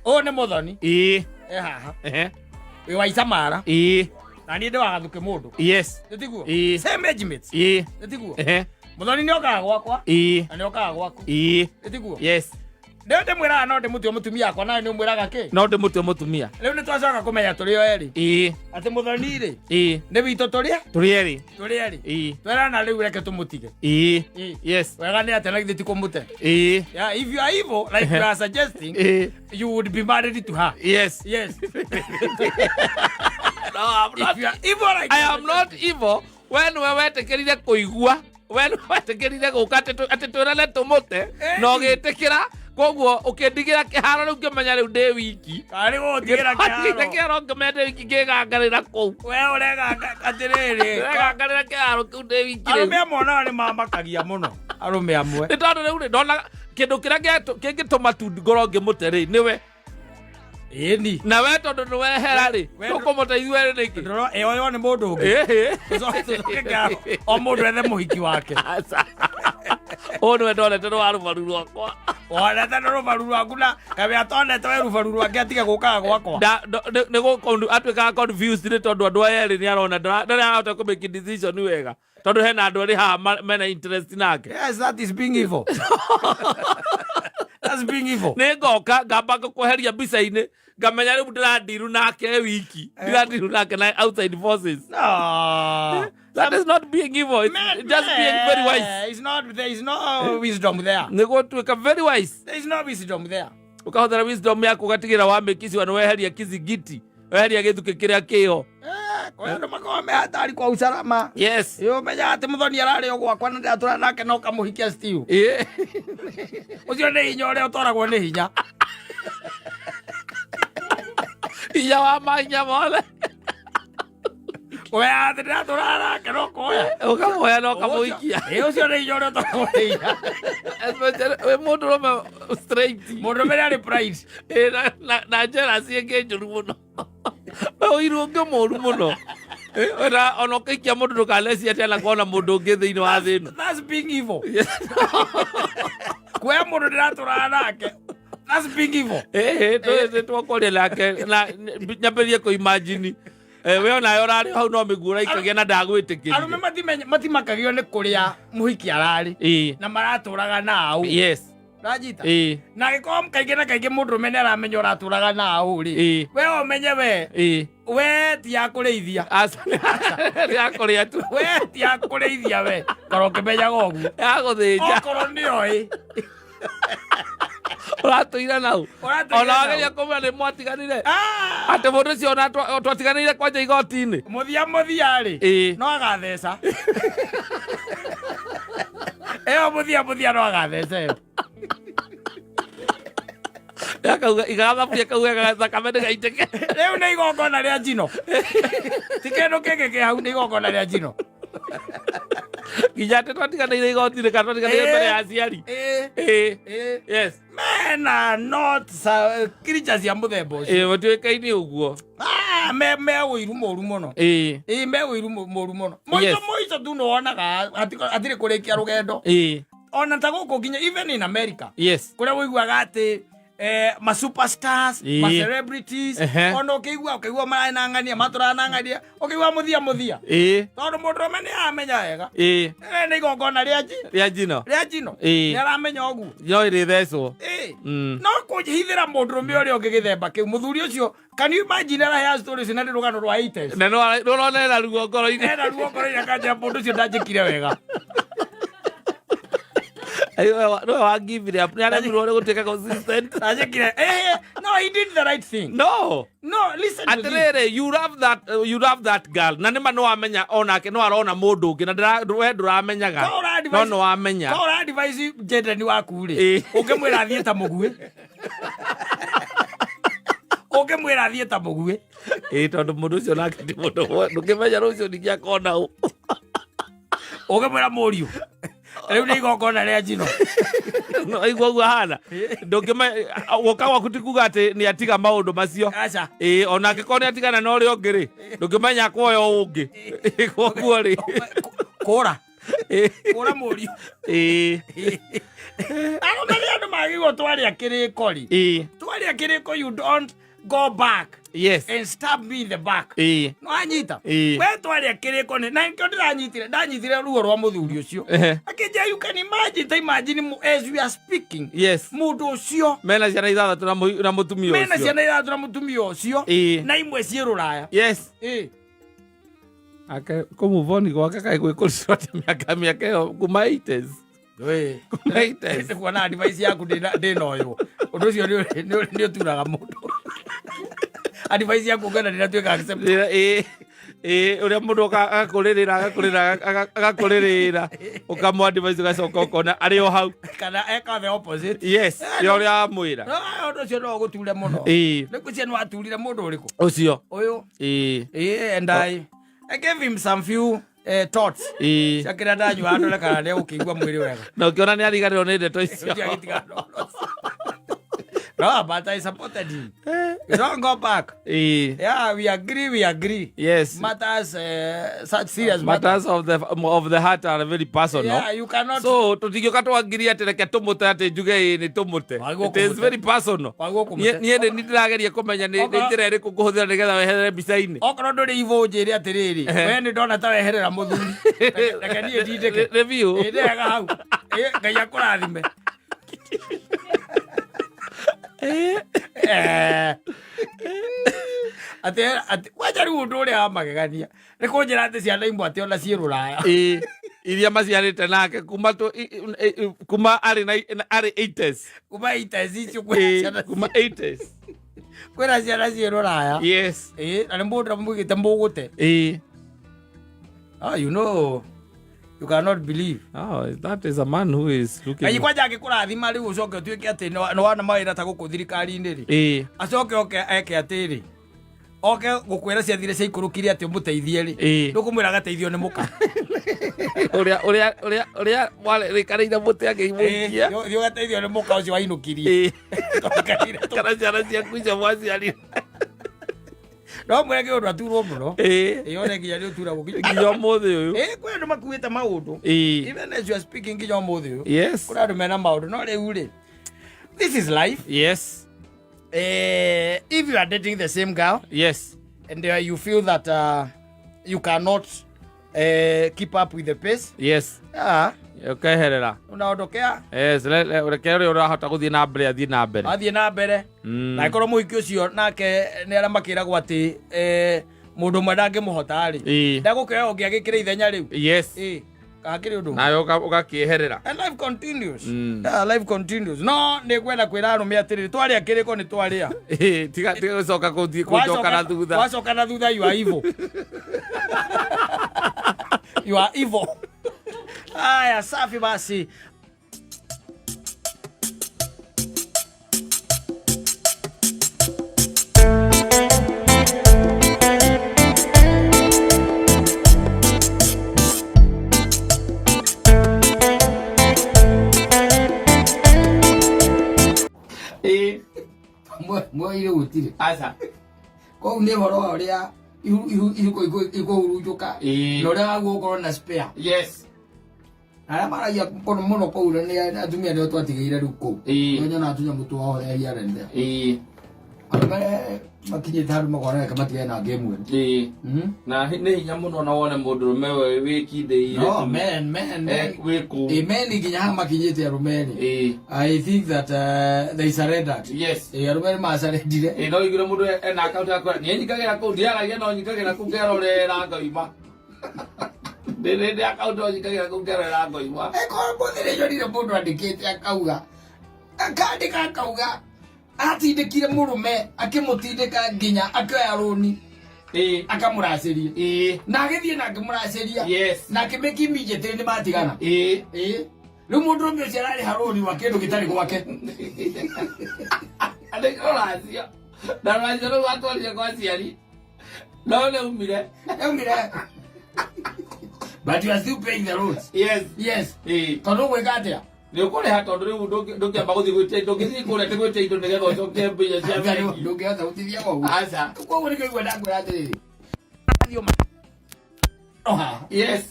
Ũyũ nĩ Mũthoni. Ĩĩ. E haha. Ehe. Wĩ wa Icamara. Ĩĩ. Na niĩ ndĩ wa Gathukĩ mũndũ. Yes. Nĩ tiguo? Ĩĩ. Same age mates. Ĩĩ. Nĩ tiguo? Ehe. Mũthoni nĩ okaga gwakwa. Ĩĩ. Na nĩ okaga gwaku. Ĩĩ. Nĩ tiguo? Yes. Rĩu ndĩmwĩraga no ndĩmũtue mũtumia wakwa, nawe nĩ ũmwĩraga kĩ? No ndĩmũtue mũtumia. Rĩu nĩ twacoka kũmenya tũrĩ o erĩ. Ĩĩ. Atĩ Mũthoni rĩ, Ĩĩ. nĩ witũ tũrĩ? Tũrĩ erĩ. Tũrĩ erĩ. Ĩĩ. Twerana rĩu reke tũmũtige. Ĩĩ. Ĩĩ. Yes. Wega nĩ atĩa na githĩ ti kũmũte? Ĩĩ. Yeah, if you are evil, like you are suggesting, Ĩĩ. you would be married to her. Yes. Yes. No, I'm not. If you are evil, like I you are am not evil. We nĩwe wetĩkĩrire kũigua, we nĩwe wetĩkĩrire gũka atĩ twĩrane tũmũte, na ũgĩtĩkĩra, koguo ũkĩndigĩra kĩharo rĩu ngĩmenya rĩu ndĩ wiki. Karĩ gũgũtigĩra Ngĩtigĩra kĩharo. kĩharo ngĩmenya ndĩ wiki ngĩgangarĩra kũu. We ũrega atĩrĩrĩ. Ndĩregangarĩra kĩharo kĩu ndĩ wiki rĩu. Arũme amwe onao nĩ mamakagia mũno. Arũme amwe. Nĩ tondũ rĩu rĩ, ndona kĩndũ kĩrĩa kĩngĩtũma tu ngorwo ngĩmũte rĩ, nĩwe. Ĩni. Na we tondũ nĩ wehera rĩ, We- tũkũmũte ithuerĩ nĩkĩ? Ndũro ĩyo yo nĩ mũndũ ũngĩ. Ĩhĩ. Tũcoke kĩharo, o mũndũ ethe mũhiki wake. Aca. Ũyũ nĩwe ndonete nĩ wa rũbaru rwakwa. Wonete nĩ rũbaru rwaku na kabe atonete we rũbaru rwake atige gũkaga gwakwa. Nĩ atuĩkaga confused nĩ tondũ andũ aya erĩ nĩ arona ndarĩ arahota kũ make decision wega tondũ hena andũ erĩ haha mena interest nake. Yes, that is being evil. That's being evil. Nĩ ngoka ngamba ngũkweheria mbica-inĩ ngamenya rĩu ndĩrandiru nake wiki, ndĩrandiru nake na outside forces. No. That is not being evil. It's Man, just being very wise. It's not, there is no wisdom there. Nĩ gũtuĩka very wise. There is no wisdom there. Ũkahũthĩra wisdom yaku ũgatigĩra wa mĩkiciwa nĩ weheria kizigiti, weheria gĩthukĩ kĩrĩa kĩho. Kwa andũ makoragwo me hatari kwa usalama. Yes. Ĩ ũmenyaga atĩ Mũthoni ararĩ o gwakwa na ndĩratũra nake no kamũhikia Steve. Ĩĩ. Ũcio nĩ hinya ũrĩa ũtwaragwo nĩ hinya. Hinya wa mahinya mothe. We atĩ ndĩratũra nake no koya. Ũkamuoya na ũkamũhikia. Ĩ ũcio nĩ hinya ũrĩa ũtwaragwo nĩ hinya. Especially wĩ mũndũrũme straight. Mũndũrũme nĩ arĩ pride. Ĩ, na jealousy ĩngĩ njũru mũno. We ũiru ũngĩ mũru mũno. Ĩ, ona ona ũkĩikia mũndũ ndũkanecirie atĩ anakorwo na mũndũ ũngĩ thĩinĩ wa thĩ ĩno. That's being evil. Kuoya mũndũ ndĩratũraga nake. That's being evil. Ĩ, ĩ, twakwaria nake na nyambĩrĩrie kũ imagine. We onawe ũrarĩ hau no mĩguo ũraikagia na Arũme ndagwĩtĩkĩrire. matimakagio nĩ kũrĩa mũhiki ararĩ Ĩ. na maratũraga nao. Yes. Ũranyita? Ĩĩ. Na angĩkorwo kaingĩ na kaingĩ mũndũrũme nĩ aramenya ũratũraga na ũ rĩ, Ĩĩ. we ũmenye we, Ĩĩ. we ti ya kũrĩithia. Aca nĩ ya kũrĩa tu. We ti ya kũrĩithia, we korwo ũkĩmenyaga ũguo. Ya gũthĩnja. Okorwo nĩoĩ. Ũratũire nau. Ũratũire Ona nau. wageria kũmwĩra nĩ mwatiganire. Ah! Atĩ mũndũ ũcio ona twatiganĩire kwanja igoti-inĩ. Mũthia mũthia rĩ, Ĩĩ. no agatheca ĩyo, mũthia mũthia no agatheca ĩyo. Akauga igathaburia kauga thakame ndĩgaitĩke. Rĩu nĩ igongona rĩa njino, ti kĩndũ kĩngĩ kĩ hau, nĩ igongona rĩa njino. Nginya atĩ twatiganĩire igoti-inĩ kana twatiganĩire Ĩĩ. mbere ya aciari. Ĩĩ. Ĩĩ. Ĩĩ. Yes. Mena not creatures cia mũthemba ũcio. Ĩĩ, mũtuĩkaine ũguo. Ah, me ũiru mũru mũno. Ĩĩ. Ĩĩ, me ũiru mũru mũno. Mũico mũico tu nĩwonaga hatirĩ kũrĩkia rũgendo. Ona ta gũkũ nginya even in America, kũrĩa ũiguaga atĩ ma superstars, ma celebrities, ona ũkĩigua ũkĩigua maranang'ania matũranang'ania, ũkĩigua mũthia mũthia, tondũ mũndũrũme nĩ aramenya wega. Nĩ igongona rĩa nji Rĩa njino. Rĩa njino. Ĩĩ. Nĩ aramenya ũguo. No ĩrĩthecwo. Ĩĩ. No kũhithĩra mũndũrũme ũrĩa ũngĩ gĩthemba kĩu, mũthuri ũcio, can you imagine arahea story ũcio na nĩ rũgano rwa 80s? Na nĩ ũronera ruo ngoro-inĩ. Ena ruo ngoro-inĩ, akanjĩra mũndũ ũcio ndanjĩkire wega. Nĩwe wa give it up, nĩ aremirwo nĩ gũtuĩka consistent. Ndanjĩkire, no, he did the right thing. No. No, listen to this. Atĩrĩrĩ, you love that girl, na nĩma nĩ wamenya onake no arona mũndũ ũngĩ na we ndũramenyaga. Ko ũra no nĩ wamenya. Ko ũra advise njendani waku rĩ, ũngĩmwĩra athiĩ ta mũguĩ, ũngĩmwĩra athiĩ ta mũguĩ. Ĩĩ, tondũ mũndũ ũcio nake ti mũndũ, ndũngĩmenya rũciũ ningĩ akona ũ. Ũngĩmwĩra mũriũ rĩu nĩ igongona rĩa njino. No igua ũguo ahana, ndũngĩmenya gũka gwaku ti kuga atĩ nĩ atiga maũndũ macio. Aca. Ĩĩ, ona angĩkorwo nĩ atigana na ũrĩa ũngĩ rĩ, ndũngĩmenya kuoya ũngĩ, koguo rĩ. Kũra kũra mũriũ. Arũme nĩ andũ magĩrĩirwo twaria kĩrĩko rĩ, twaria kĩrĩko, you don't go back and stab me in the back. No anyita. We twaria kĩrĩko nĩ na nĩkĩo ndĩranyitire, ndanyitire ruo rwa mũthuri ũcio. Akĩnjĩra, you can imagine, ta imagine as we are speaking, mũndũ ũcio mena ciana ithathatũ na mũtumia mena ũcio. Ciana ithathatũ na mũtumia ũcio. Na imwe ciĩ rũraya. Ake kũmove on gwake kaĩ gwĩ kũritũ atĩ mĩaka ĩyo kuma 80s, kuma 80s. Nĩ kuona advice yaku ndĩnoywo, ũndũ ũcio nĩ ũturaga mũndũ, advice yaku ũngĩona ndĩnatuĩka accept. Ĩĩ, ũrĩa mũndũ agakũrĩrĩra agakũrĩrĩra agakũrĩrĩra, ũkamũ advice, ũgacoka ũkona arĩ o hau. Kana eka the opposite. Yes, ya ũrĩa wamwĩra. No, ũndũ ũcio no ũgũture mũno. Nĩ ngwĩciria nĩ waturire mũndũ ũrĩkũ Ũcio. Ũyũ. Ĩĩ. And I gave him some few thoughts cia kĩrĩa ndanyua ndore kana nĩ egũkĩigua mwĩrĩ wega. Na ũkĩona nĩ ariganĩrwo nĩ ndeto icio. Ũcio agĩtiga no, but I supported him. You don't go back. Yeah, we agree, we agree. Matters, such serious matters. Matters of the heart are very personal. Yeah, you cannot. So tũtingĩũka twangirie atĩ reke tũmũte, atĩ njuge ĩĩ nĩ tũmũte. Wagwo It is kũmũte. very personal. Wagwo kũmũte. Niĩ nĩ ndĩrageria kũmenya nĩ njĩra ĩrĩkũ ngũhũthĩra nĩgetha weherere mbica-inĩ. Okorwo ndũrĩ ivo, ũnjĩre atĩrĩrĩ, we nĩ ndona ta weherera mũthuri. Reke niĩ ndindĩke. Nĩ biũ. Ĩ, nĩ wega hau. Ĩ, Ngai akũrathime. Atĩ kwanja rĩu ũndũ ũrĩa wa magegania nĩ kũnjĩra atĩ ciana imwe atĩ ona ciĩ rũraya. Ĩĩ, iria maciarĩte nake kuma kuma arĩ na arĩ 80s. Kuma iteci icio kwĩna ciana Kuma 80s. Kwĩna ciana ciĩ rũraya. Ĩ, na nĩ mũndũ amũigĩte mũgũte. Ah, you know, you cannot believe. Oh, that is a man who is looking. Ngai kwanja angĩkũrathima rĩu ũcoke ũtuĩke atĩ nĩ wona mawĩra ta gũkũ thirikari-inĩ rĩ, acoke oke eke atĩrĩ, oke gũkwĩra ciathire ciaikũrũkire atĩ ũmũteithie rĩ, ndũkũmwĩra agateithio nĩ mũka. Ũrĩa warĩkanĩire mũtĩ akĩimũikia. Thiĩ ũgateithio nĩ mũka ũcio wainũkirie. Kana ciana ciaku icio mwaciarire. No mwĩre kĩũndũ aturwo mũno. Ĩĩ, one nginya nĩ ũturagwo nginya Nginya ũmũthĩ ũyũ. Ĩĩ, kwĩ andũ makuĩte maũndũ. Even as you are speaking, nginya ũmũthĩ ũyũ kũrĩ andũ mena maũndũ, no rĩu rĩ, this is life. If you are dating the same girl and you feel that you cannot keep up with the pace, yeah, Ũkeherera. Unaondokea. Yes, reke ũrĩa ũrahota gũthiĩ na mbere athiĩ na mbere. Athiĩ na mbere. Na ĩkorwo mũhiki ũcio nake nĩ arĩa makĩragwo atĩ mũndũ ũmwe ndangĩmũhota rĩ, ndagũkĩoya ũngĩ agĩkĩre ithenya rĩu. Yes. Ĩ, hakĩrĩ ũndũ. Nawe ũgakĩeherera. And life continues. Yeah, life continues. No nĩ ngwenda kwĩra arũme atĩrĩrĩ, twarĩa kĩrĩko nĩ twarĩa. Ĩ, tiga tiga gũcoka gũthiĩ kũnjoka na thutha. Wacoka na thutha, you are evil. You are evil. Haya, safi basi. Ĩ, Mwoire gũtirĩ. Aca. Kũu nĩ ũhoro wa ũrĩa ihuko ikũhurunjũka Ĩ. na ũrĩa waguo ũkorwo na spare. Yes. Arĩa maragia kũndũ mũno kũu nĩ atumia nĩo twatigĩire rĩu kũu. Ĩ. Nĩo nyonaga tũnyamũ twao here and there. Ĩ. Arũme makinyĩte handũ makona reke matigane na game ĩno. Ĩ. Na nĩ hinya mũno na wone mũndũrũme we wĩkindĩire. No, men, men, men. Wĩ kũu. Ĩ, men nginya haha makinyĩte arũme rĩ. Ĩ. I think that they surrendered. Yes. Ĩ, arũme nĩ masurrenderire. Ĩ, no ũiguire mũndũ ena akaunti yakwa niĩ nyingagĩra kũu ndiaragia no nyingagĩra kũu ngerorera ngoima. Ndĩ akaunti no nyingagĩra kũu ngerorera ngoima. Ĩkorwo mũthĩ nĩ nyonire mũndũ andĩkĩte akauga, akandĩka akauga atindĩkire mũrũme akĩmũtindĩka nginya akĩoya rũni Ĩ. akamũracĩria Ĩ. na agĩthiĩ na akĩmũracĩria Yes. na akĩmĩki immediately nĩ matigana. Ĩ. Ĩ, rĩu mũndũrũme ũcio ararĩha rũni wa kĩndũ gĩtarĩ gwake. Andĩka rũracio. Na rũracio rũu atwarire kwa aciari. No nĩaumire. Aumire, but you are still paying the loans. Yes. Yes. Ĩ. Tondũ ũgwĩka atĩa? Nĩ ũkũrĩha tondũ rĩu ndũngĩamba gũthiĩ gwĩtia ndũngĩthiĩ kũrĩa atĩ gwĩtia indo nĩgetha ũcokie mbia cia bengi. Ndũngĩhota gũtithia koguo. Aca. Koguo nĩkĩo igua ndakwĩra atĩrĩrĩ, athiĩ no haha. Yes.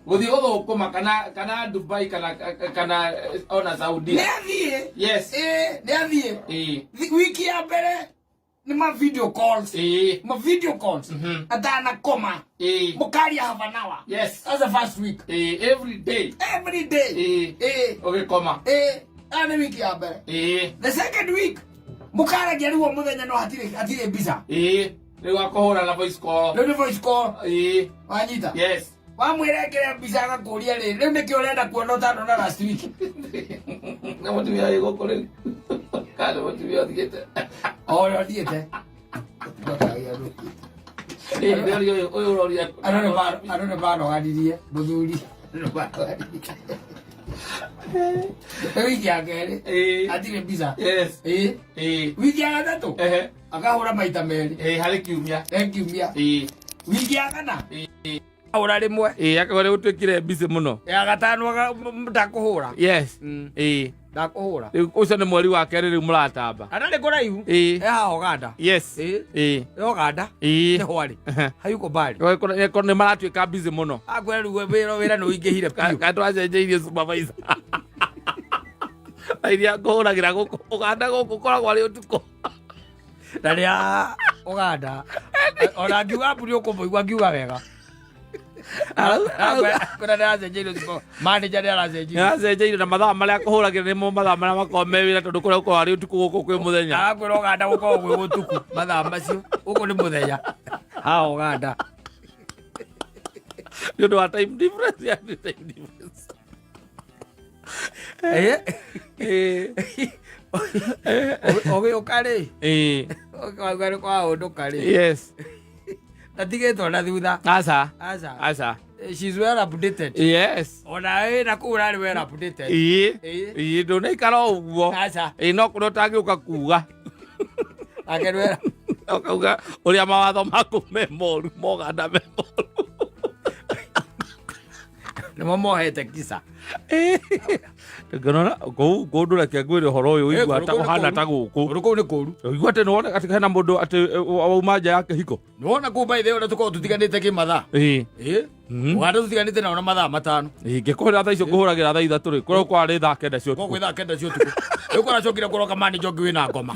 Gũthiĩ gũthũkũma kana Dubai kana ona Nĩ Saudia. athiĩ. Yes. Ĩ, nĩ athiĩ. Ĩ. Wiki ya mbere nĩ ma video calls. Ĩ. Ma video calls. Atanakoma. Ĩ. Mũkaria half an hour. Yes. That's the first week. Ĩ, every day. Every day. Ĩ. Ĩ. Ũgĩkoma. Ĩ, ĩyo nĩ wiki ya mbere. Ĩ. The second week mũkaragia rĩu o mũthenya no hatirĩ mbica. Ĩ. Rĩu akũhũra na voice call. Rĩu nĩ voice call. Ĩ. Wanyita. Yes. Wamwĩra ekĩre mbica agakũria rĩ, rĩu nĩkĩ ũrenda kuona ũtanona last week? Na mũtumia wĩ gũkũ rĩu. Kana mũtumia ũthiĩte. O ũrĩa ũthiĩte. Ĩ, nĩ ũyũ ũyũ ũroria. Andũ nĩ manoganirie mũthuri. Andũ nĩ manoganirie. Nĩ wiki ya kerĩ. Ĩ. Hatirĩ mbica. Yes. Ĩ. Ĩ. Wiki ya gatatũ Ehe. akahũra maita merĩ. Ĩ, harĩ kiumia. He kiumia. Ĩ. Wiki ya kana ahũra rĩmwe. Ĩ, akauga rĩu ũtuĩkire busy mũno. Ya gatano ndakũhũra. Yes. Ĩ. Ndakũhũra. Rĩu ũcio nĩ mweri wa kerĩ rĩu mũratamba. Ana nĩ kũraihu. Ĩ. E haha Ũganda. Yes. Ĩ. Ĩ. E Ũganda. Ĩ. Nĩ hwarĩ. Hayuko mbali. Nĩ maratuĩka busy mũno. Akwĩra rĩu wĩra nĩ ũingĩhire biũ. Ka twacenjeirie supervisor. Na iria ngũhũragĩra gũkũ Ũganda gũkũ koragwo arĩ ũtukũ. Na rĩa Ũganda. Ona ngiuga mburi ũkũmũigua ngiuga wega. Kwĩra nĩ aracenjeirio manager nĩ aracenjirio. Nĩaracenjeirio na mathaa marĩa akũhũragĩra nĩmo mathaa marĩa makoragwo me wĩra tondũ kũrĩa gũkoragwo arĩ ũtukũ gũkũ kwĩ mũthenya. Arakwĩra Ũganda gũkoragwo gwĩ gũtuku mathaa macio. Gũkũ nĩ mũthenya. Haha Ũganda. Nĩ ũndũ wa time difference, ya time difference. Ĩ. Ĩ. Ũgĩũka rĩ. Ĩ. Ũkauga nĩ kwaũndũka rĩ. Yes. Ndatigĩtwo na thutha. Aca. Aca. Aca. She's well updated. Yes. Ona ĩ na kũu ũrarĩ well updated. Ĩ. Ĩ. Ĩ, ndũnaikara o ũguo. Aca. Ĩ, no kũrĩa ũtangĩũka kuga. Ake nĩ Ũkauga ũrĩa mawatho maku me moru, moganda me moru. nĩmo mohete kisa. Ngĩrora kũu kũndũ reke ngwĩre ũhoro ũyũ ũigua ta kũhana ta gũkũ. Kũndũ kũu nĩ kũru. Ũigua atĩ nĩwona atĩ hena mũndũ atĩ wauma nja ya kĩhiko. Nĩwona kũu by the way ũrĩa tũkoragwo tũtiganĩte kĩmathaa. Ĩ. Ĩ. Ũganda tũtiganĩte nao na mathaa 5. Ĩ, ngĩkũhũrĩra thaa icio ngũhũragĩra thaa 3 rĩ, kũrĩa kwarĩ thaa 9 cia Gũkũ ũtukũ. gwĩ thaa 9 cia ũtukũ. Rĩu kũracokire kũroka manager ũngĩ wĩna ngoma.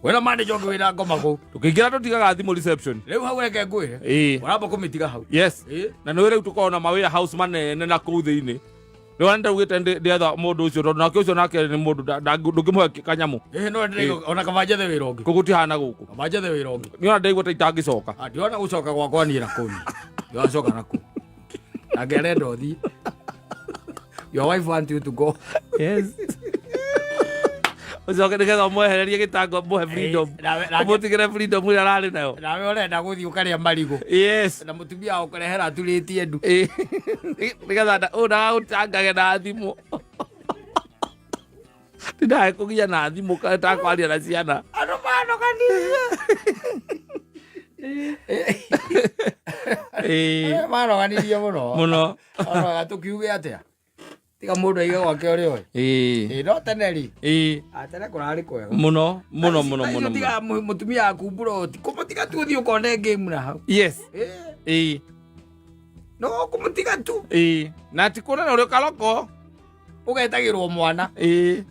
Kwĩna manager ũngĩ wĩna ngoma kũu. Tũkĩingĩra tũtigaga thimũ reception. Rĩu hau reke ngwĩre. Ĩĩ. Ũramba kũmĩtiga hau. Yes. Ĩĩ. Na nĩ rĩu tũkoragwo na mawĩra house manene na kũu thĩinĩ. Rĩu ona ndaugĩte ndĩetha mũndũ ũcio, tondũ nake ũcio nake nĩ mũndũ ndũngĩmũhe kanyamũ. Ĩĩ, no ndĩraigua ona kaba njethe wĩra ũngĩ. Kũu gũtihana gũkũ. Kaba njethe wĩra ũngĩ. Nĩ ona ndaigua ta itangĩcoka. Ah, ndiona gũcoka gwakwa niĩ na kũu. Ndiracoka na kũu. Nake arenda ũthiĩ. Your wife want you to go. Yes. Ũcoke nĩgetha ũmwehererie gĩtango, mũhe freedom. Eh, nawe- Ũmũtigĩre freedom ĩrĩa ararĩ nayo. Nawe ũrenda gũthiĩ ũkarĩa marigũ. Yes. Na mũtumia ũkũrehera aturĩtie ndu. Ĩĩ. Nĩgetha ũyũ ndagagũtangage na thimũ. Ndindae kũgia na thimũ kana takwaria na ciana. Andũ manoganirie. Ĩĩ. Manoganirie mũno. Mũno. Ona tũkiuge atĩa? Tiga mũndũ aige gwake ũrĩa ũĩ. Ĩĩ. Ĩĩ, no tene rĩ. Ĩĩ. Ah, tene kũrarĩ kwega. Mũno mũno mũno Thaa icio mũno. tiga mũtumia aku mburoti. Kũmũtiga tu ũthiĩ ũkone game na hau. Yes. Ĩĩ. Ĩĩ. No kũmũtiga tu. Ĩĩ. Na ti kũnene ũrĩ karoko. Ũgetagĩrwo mwana. Ĩĩ.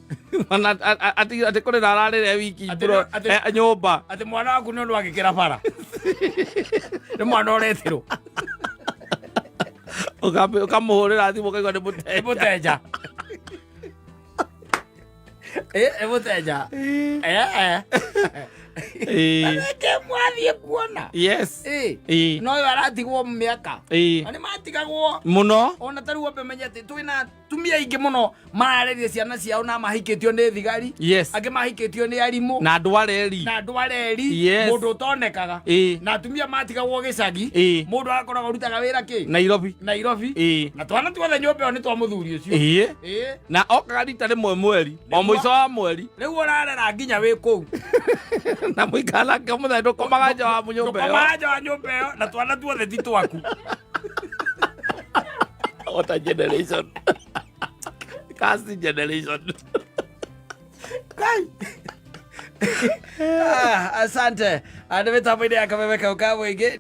Mwana atĩ kũrĩra ararĩra wiki Atĩ nyũmba. Atĩ mwana waku nĩ ũndũ agĩkĩra bara. Nĩ mwana ũretirwo. Ũkamũhũrĩra thimũ ũkaigua nĩ Nĩ mũteja. mũteja. Ĩĩ, nĩ mũteja. Ĩĩ. Ĩĩ. Reke mwathiĩ kuona. Yes. Ĩĩ. Ĩĩ. No ũyũ aratigwo mĩaka. Ĩĩ. Na nĩ matigagwo. Mũno. Ona ta rĩu ambe menye atĩ twĩna atumia aingĩ mũno marareria ciana ciao na mahikĩtio nĩ thigari. Yes. Angĩ mahikĩtio nĩ arimũ. Na andũ areri. Na andũ areri. Yes. Mũndũ ũtonekaga. Ĩĩ. Na atumia matigagwo gĩcagi. Ĩĩ. Mũndũ agakoragwo arutaga wĩra kĩ? Nairobi. Nairobi. Ĩĩ. Na twana tuothe nyũmba ĩyo nĩ twa mũthuri ũcio. Ĩĩ. Ĩĩ. Na okaga rita rĩmwe mweri. O mũico wa mweri. Rĩu ũrarera nginya wĩ kũu. Na mũikara nake mũthenya ndũkomaga nja wa nyũmba ĩyo. Ndũkomaga nja wa nyũmba ĩyo na twana tuothe ti twaku. What a generation. Casting generation. Kai. Ah, asante. Nĩ mĩtambo-inĩ ya kameme kau ka mũingĩ.